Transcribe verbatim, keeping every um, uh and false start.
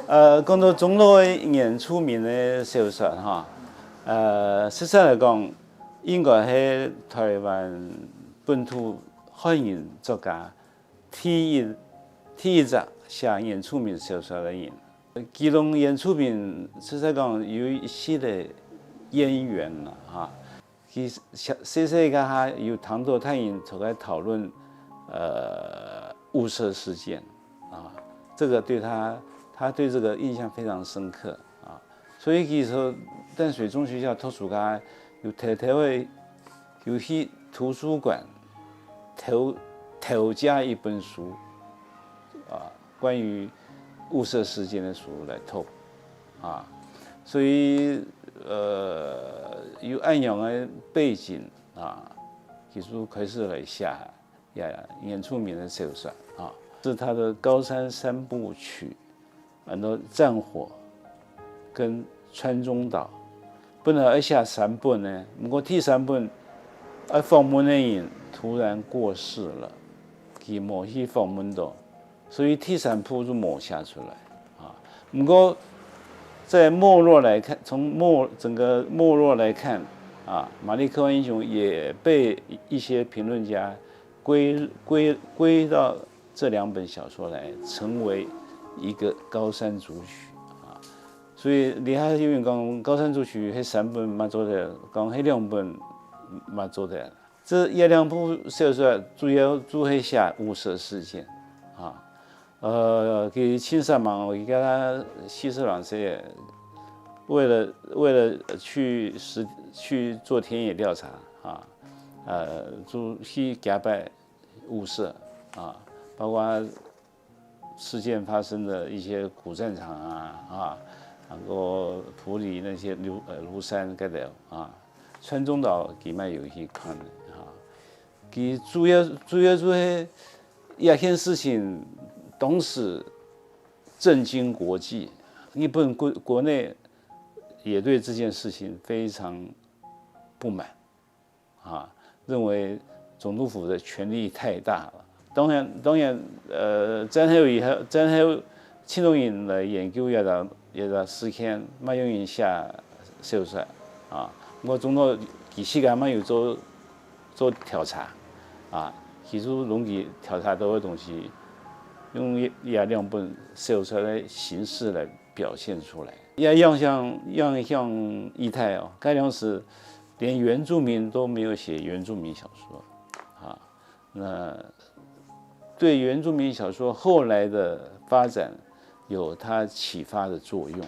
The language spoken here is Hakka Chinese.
呃，講到鍾老个原住民个小說哈，呃，實在來講，應該係臺灣本土漢人作家第一第一隻寫原住民小說个人。佢同原住民實在講有一息个淵源啦哈。 佢細細个下有聽到大人在該討論，呃，霧社事件啊，這個對他，他對這個印象非常深刻啊。所以其實淡水中學校圖書館有偷偷个有去圖書館偷偷借一本書啊，關於霧社事件个書來讀啊，所以呃有恁樣个背景。 啊，佢就開始來寫呀原住民个小說啊，是他的高山三部曲，安到戰火跟川中島。本來愛寫三本呢，毋過第三本愛訪問个人突然過世了，佢無去訪問到，所以第三部就無寫出來啊。毋過在脈絡來看，從脈整個脈絡來看啊，馬利科萬英雄也被一些評論家歸歸歸到這兩本小說來，成為一個高山組曲啊。所以這下有人講高山組曲係三本嘛做得，講係兩本嘛做得。這這兩部小說主要就係寫霧社事件啊。 呃，佢盡煞猛，佢該四十零歲，為了為了去實去做田野調查啊，呃，就去甲拜霧社啊，包括事件發生的一些古戰場啊啊，然後埔里那些廬呃廬山該頭啊，川中島佢乜有去看的啊。佢主要主要就係這件事情當時 震驚國際。日本國國內也對這件事情非常不滿啊，認為總督府的權力太大了。當然，當然，呃，戰後以後，戰後盡多人來研究這個這個事件，乜有人寫小說啊。毋過鍾老佢自家乜有做做調查啊，其實攏佢調查到个東西，用這這兩本小說个形式來表現出來。也影響影響一代哦，該當時連原住民都沒有寫原住民小說啊。那對原住民小說後來的發展有它啟發的作用。